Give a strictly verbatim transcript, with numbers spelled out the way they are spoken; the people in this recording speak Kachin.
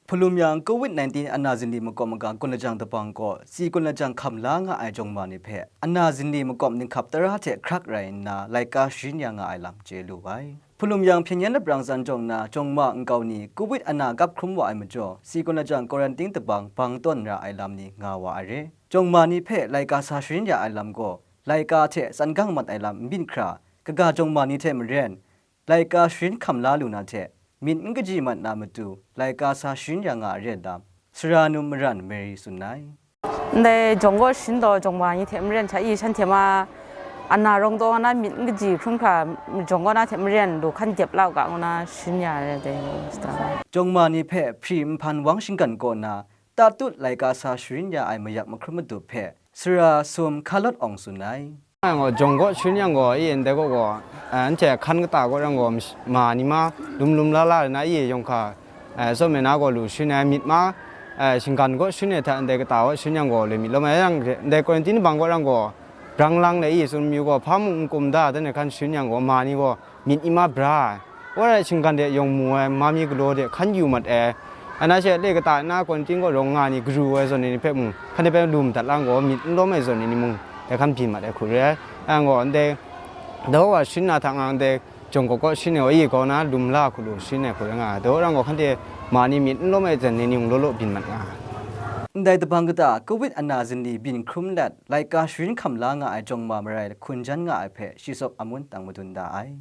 Hpulum yang covid nineteen ana zinli makawp maga kun lajang dabang gaw, si kun lajang hkam la nga ai jawng ma ni hpe, ana zinli makawp ninghkap tara hte hkrak rai nna, laika sharin ya nga ai lam chye lu ai. Hpulum yang hpyen yan labrang zan jawng na jawng ma nkau ni covid ana gap hkrum wa ai majaw, si kun lajang quarantine dabang bang tawn ra ai lam ni nga wa ai re. Jawng ma ni hpe laika sa sharin ya ai lam gaw, laika hte tsan gang mat ai lam n byin hkra, kaga jawng ma ni hte maren, laika sharin hkam la lu na hte, myit n kaji mat na matu, laika sa sharin ya nga ai re lam, Sara Num Maran Mary tsun ai. Ndai jawng gaw sharin taw, jawng ma ni hte maren hta i, shanhte ma ana rawng taw na myit n kaji hkrum hkra, jawng gaw na hte maren lu hkan dep la u ga, ngu na sharin ya ai dai. Jawng ma ni hpe hpri nhpan wang shinggan kaw na, tatut laika sa sharin ya ai mayak mahkrum matup hpe, Sara Sum Hkalawt Awng tsun ai. Yang gaw, jawng gaw sharin yang gaw, i ndai gaw gaw, eh, anhte hkan kata gaw yang gaw, mash-, ma ni ma, lum lum la la na, i yawng hka, eh, tsawm ai na gaw lu sharin ai, myit ma, eh, shinggan gaw sharin ai hta, ndai kata gaw sharin yang gaw, le myit lawm ai yang, ndai quarantine bang gaw yang gaw, brang lang le i tsun mayu gaw, hpa mung n kum da, dan ai hkan sharin yang gaw, ma ni gaw, myit ima bra ai, wa rai shinggan de yawng mu ai, ma mi galaw de hkan yu mat ai, ana she le kata na quarantine gaw rawng nga ni garu ai zawn ni hpe mung, hkan de hpe lu madat lang gaw, myit n lawm ai zawn ni mung, dai hkan byin mat ai hku re ai. Yang gaw, ndai, daw wa sharin na hta nga, ndai jawng gaw gaw sharin ai wa, i gaw na lum la hku lu sharin ai hku re nga ai. Daw rang gaw, hkan de ma ni myit n lawm ai zawn ni mung law law byin mat nga ai. Ndai dabang kata, covid ana zinli byin hkrum let, laika sharin hkam la nga ai jawng ma marai hkun jan nga ai hpe, shi sawk amun tang madun da ai.